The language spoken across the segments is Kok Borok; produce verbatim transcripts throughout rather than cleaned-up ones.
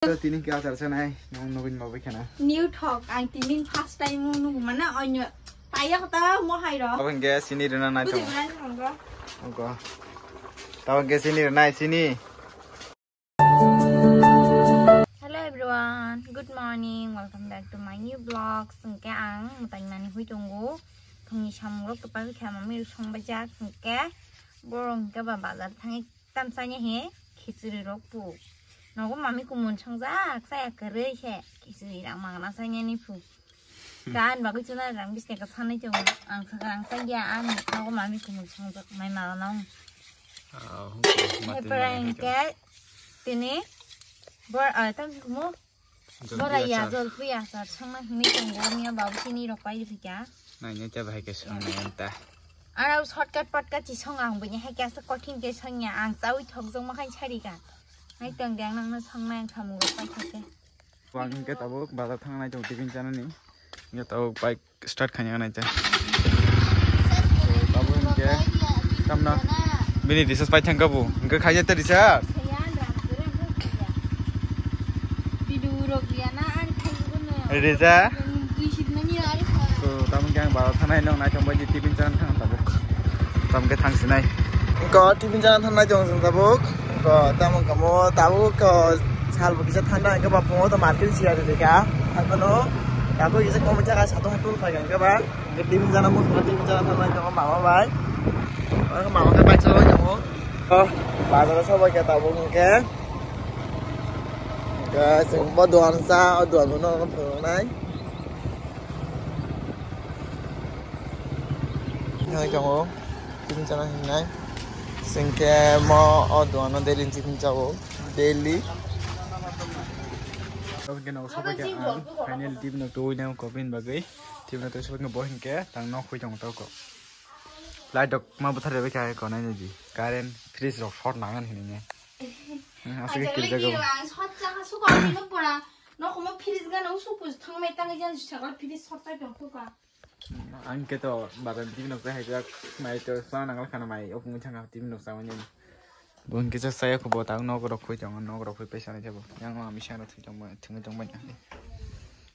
Tini ke achar sanai, nang nugin ma bai khana. New thok, ang tini first time nung mana onyo. Paya kota mo hai ro. Abang ke sini rina nai Buji tong. Bulan thong ro. Ogo. Tabang ke sini rina sini. Hello everyone, good morning, welcome back to my new vlog. Sengke ang mutai mani hui tongo. Thongni samung rok kepa khe mami rok song bajak sengke. Borong ke ba bazar thangi tam sanya he khichiri rok pu. Nogo mami kumun songjak saya kwrwi he khichiri rang mangna sanya ni pu. Kan bagwi chuna rang bisne ka sanai chong ang saka rang sanya ani nogo mami kumun songjak mai mala nong. Ah, okay. He Martin perang mai ke tini bor ah tam kumu. Bora ya, jolpui achar songna hinwi tongo, miya babu sini rok pai rikha. Naina cha bahai ke songnai anta. Ara shortcut potcut chi song ang bunya hai kya sa kothin ke songya ang chawi thok jong ma khai chari ka. Nai tong dang nang na songnai ang thamung rok pai thok ke. Wang ke tabuk bazar thangnai tong tiffin chanani. Ya tabuk pai start khaina nai cha. Tabuk hingke tamna bini recharge pai thangka bu. Hingke khaija te recharge. Reza. So, tabuk hingke ang bazar thangnai nong nai tong bai tiffin chana thang tabuk. Tabuk hingke thang sinai. Ko tiffin chana thangnai tong tabuk. Ko tabuk kamo tabuk ko sal bo kisa thanda hingke ba pungo to market siya de ka. Akono tabuk kisa komo jaga satung hatung phai hingke ba. Tiffin chana mo songna tiffin chana thangnai tongo mama bai. Ang mama khe bike chalai tongo. Oh, bazar o sobai khe tabuk hingkhe. Hingkhe chwng bo dogan sa, o dogan no phunuknai. Hingkhe tongo tiffin chana hingnai. Chwng khe mo o dogan no daily tiffin chao. Daily. Tabuk hingkhe no sobai khe ang final tiffin no twi nang ko bini bagwi. Tibino tei sobai bo hinkhe tang nok hui tongo toko. Light rok ma bwthar bai kha ko nai di. Current fridge rok short nangan hinwi ne. Hmm, aswk khe kirjak o. Ang short cha kha suka ni no pora. Nok mo fridge ga no supu thang mai tang jan sakal fridge short pai tong tuka. Ang khe to bazar tibino khe hai jak mai to sa nangal khana mai opung thanga tibino sa mani. Bo hinkhe sa saya kho bo tang nok rok hui tongo nok rok hui paisa nai jabo. Yang ma misa no thui tong bai thung tong bai.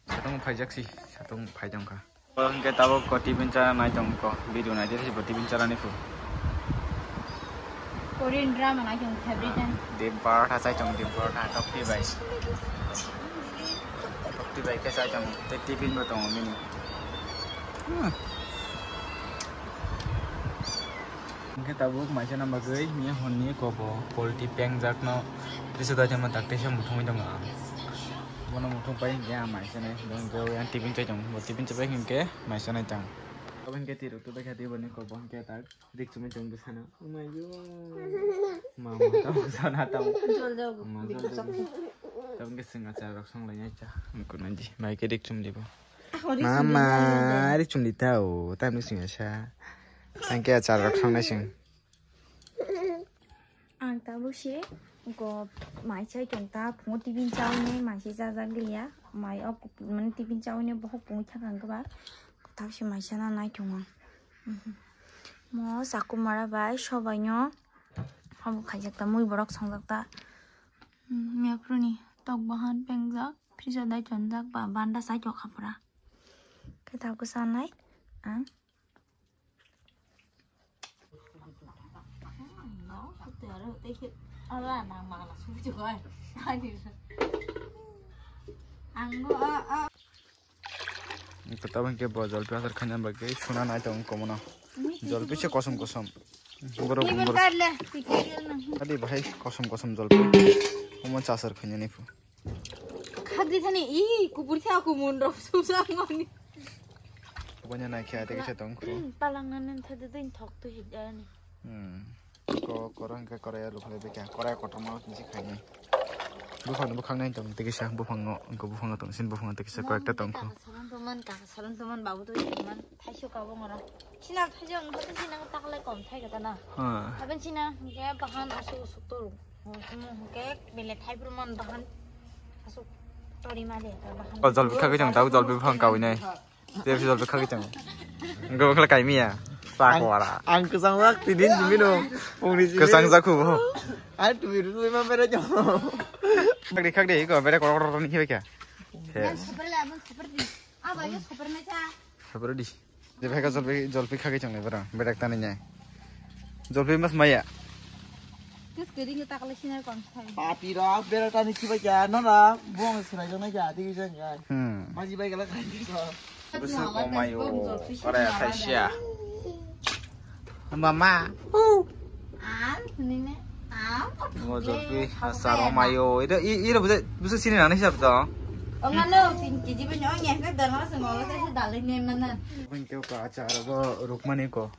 Satong phai jak si satong phai tong kha. Bo hinkhe tabuk ko tiffin chana nai tong ko, video nai de bo tiffin chana ni phu. Korean drama nai tong favorite an. Dim paratha chai tong, dim paratha tokti bai. Tokti bai khe chai tong, tei tiffin bo tongo bini. Hmm. Hinkhe tabuk maisa nang bagwi miya honni kobo polti pengjakno risa dai tongma tak teisa muthungwi tongo ang. Bono muthung pai hinkhe ang maisa nai, bo hinkhe yang tiffin chai tongo, bo tiffin chapai hinkhe maisa nai tang. Abo hinkhe tirok tubui kha tei boni kobo hinkhe tak rik chumui tong bwsano. Mama tamo sana tamo. Jol jol. Mama jol jol. Tamo hinkhe swng achar rok song lai nai cha. Kunanji bai khe rik chum dibo. Mama, ri chumdi ta o, ta no sing sa. Tangke achar rok song nai sing. Ang tabuk se go mai chai tong ta phungo tiffin chawi nai mai se jajak liya. Mai ok mane tiffin chawi nai bohok phungo thakang keba. Tabuk se mai sana nai tongo. Mo sakumara bai sobai no. Abo khaijak ta mui borok songjak ta. Miyaphuru ni tok bahan pengjak. Frijo dai tonjak ba banda side o khapra. Khe tabuk sanai ang. Ang no a a. Kota bangke bo jolpi asar khanya bagwi suna nai tong komono. Jolpi se kosom kosom. Borok borok. Adi bahai kosom kosom jolpi. Omo chasar khanya ni phu. Khadi thani i kubur kha kumun rok sumsa ngoni. Banya nai kha tei kisa tong khu. Palang nan nan thadi din thok tu hik ani. Hmm. Ko korang ka korai alu khlai beka. Korai kotor ma nisi khaini. Bukhang bukhang nai tong tei kisa bukhang ngo. Ko bukhang tong sin bukhang tei kisa ko ekta tong khu. Salon toman ka salon toman babu to man thaisu ka bongora. Sina thaisu ang thaisu nang taklai kom thai kata na. Ha. Aben sina ge bahan asu suk toru. Hingke bele thaibrumon bahan asuk tori male ta bahan. O jol bikha khe chang tau jol biphang kawi nai. Jol bikha khe chang. Go khala kai miya. Pak wara. Ang kesang rak tidin dimino. Pungni sini. Kesang jakhu bo. Ai tu biru tu ma bere jong. Khakdi, khakdi, iko, bere korok korok ni khibai kha. He. Yang super le, abang super di. Aba yo super na cha. Super di. Je bhai ka jolpi, jolpi khagwi chongnai bara, berak tani nyai. Jolpi mas maya. Kis kering ke takle sinar kon thai. Papi rok, berak tani khibai kha, no na, bong serai jong na kha, tigi jang kha. Hmm. Maji bai gala khai kha. Bwswk komaio, korai athai sia. Mama. Am, nini, am. Ngo jolpi, asaro mayo. Ida, i, ira bwswk, bwswk sini nani sab to. Ongano, tin kg bini ongya, ke dana se ngola te se dalai ne mana. Bini ke ko achar bo rukmani ko.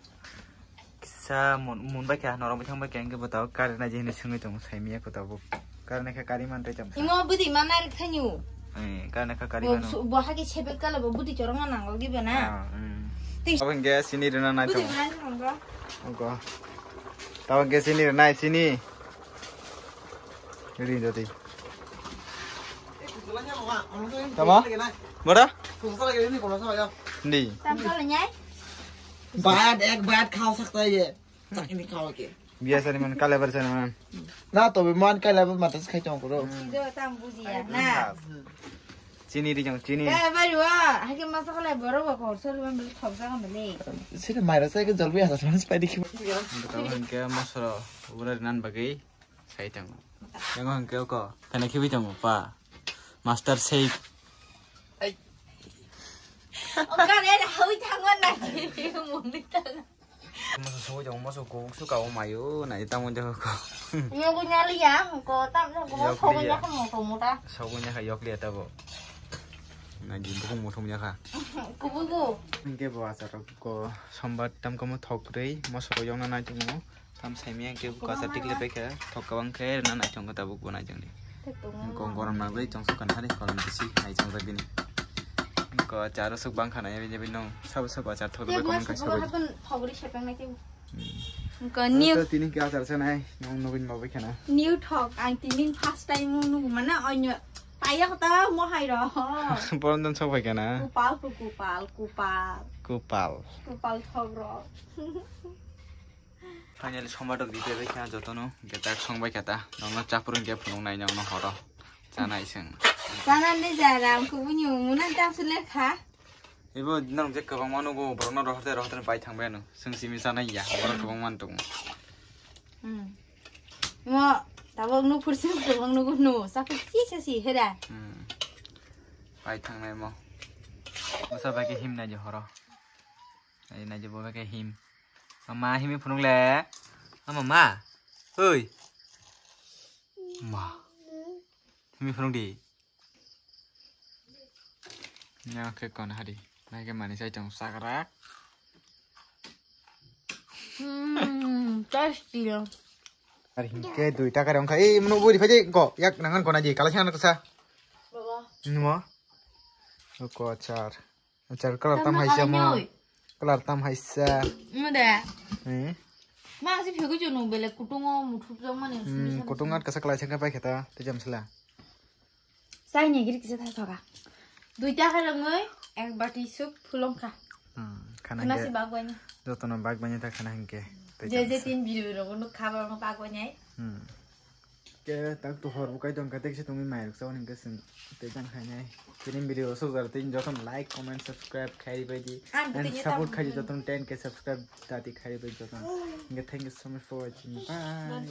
Kisa mun, mun bai kha, norok bai thang bai kha, hwnkhe bo tabuk kari na je hinwi swngwi tongo, saimiya ko tabuk. Kari na kha kari man tei cham. Imo bwtwi ma nairwk thani o. Eh, kari na kha kari mano. Bo hake sepet kala bo bwtwi chorong na nango gibo na. Ah, mm. Tei abo hwnkhe sini rwna nai bwtwi tongo. Ma nairwk nango. Ogo. Tabuk hwnkhe sini rwnai sini. Ri doti. Tama? Bora? Hindi. Tam kala nyai? Baat, ek baat khao sakta hai ye. Chakni khao ke. Biya sari man, kale bar sari man. Na to be man kale bar mata khai tong koro. Sido tam bujiya na. Chini ri jang, chini. Kale bar wa, hake masa kale boro wa kor sori man beli thok jaga mele. Sini maira sai ke jolbi asa man spai dikhi. Betul hingke masro, ura nan bagai. Sai tango. Yang hingke ko, kana khibi tango pa. Master Chef. Ai. O kare hawi tango na ji, muni tango. Moso sogwi tongo, moso kubuk suka o mayo, nai tamo jaga ko. Yogo nyali ya, ko tam jaga ko, yogo sogwi ya. Nyakha moto mota. Sogwi nyakha yokli ya tabo. Nai di bukung moto nyakha. Kubugo. Hingke bo achar ko sombar tam komo thok rei, moso ko yongna nai tongo. Tam saimya hingke bo kasa tikle paikha, thok kabang khe rwna nai tongo tabuk bo nai tongdi. Hingke gorom nang bai tong sukan hari kolom bisi nai tong bini. Hingke achar sok bang khana yabi yabi nong sabo sabo achar thok bai komon khai sabo. Thok rei sepeng nai tei. Hingke new. Tini ke achar sanai nong nugin mabai khana. New thok ang tini first time nung mana onyo paya kota mo hai ro. Boron don sok bai khana. Kupal ku kupal kupal. Kupal. Kupal thok ro. Finally, sombar rok ready bai kha jotono, hingke tak song bai kha ta. Nokno chapur hingke phunuk nai nokno horo. Chanai seng. Chanani jaram kubuni munguna tam sule kha. Ibo nang je kwbangma nugo, borokno rohorte rohorte bai thang bai ano. Seng simi chanai ya, borok kwbangma tongo. Hmm. Mo tabok nuphur sing kwbang nugo nu, sakhe kisa si hera. Hmm. Bai thangnai mo. Musa bai khe him nai je horo. Ai nai je bo bai khe him. Mama, himwi phunuk le. O mama. Oi. Ma. Himwi phunuk di. Nya khe kon hari. Nai khe mani sai tong sakra. Hmm, tasty. Ari hingke dui taka rong kha. Ei, mano buri phai de ko. Yak nangan kona di. Kala chang kasa. Baba. Numo. Ko achar. Achar kalar tam haisa mo. Kalar tam haisa. Mo de. Eh. Ma si phegu jonu bele kutungo muthup jong mane. Hmm, kutungat kasa kalai chang pai khata. Te jam sala. Chai ni giri kisa thai thoka. Duita kha rongoi ek bati sup phulong kha. Hmm, khana hingke. Khana si bag bani. Jotono bag bani ta khana hingke. Je je tin video rogo nuk kha ba bag bani. Hmm. Ke tak to hor bukai tong kate kisa tongwi mai rok sawan hingke sing te jang khainai. Tini video sok jar tin jotono like, comment, subscribe khai bai di. And support khai di jotono ten K subscribe dati khai bai jotono. Hingke thank you so much for watching. Bye.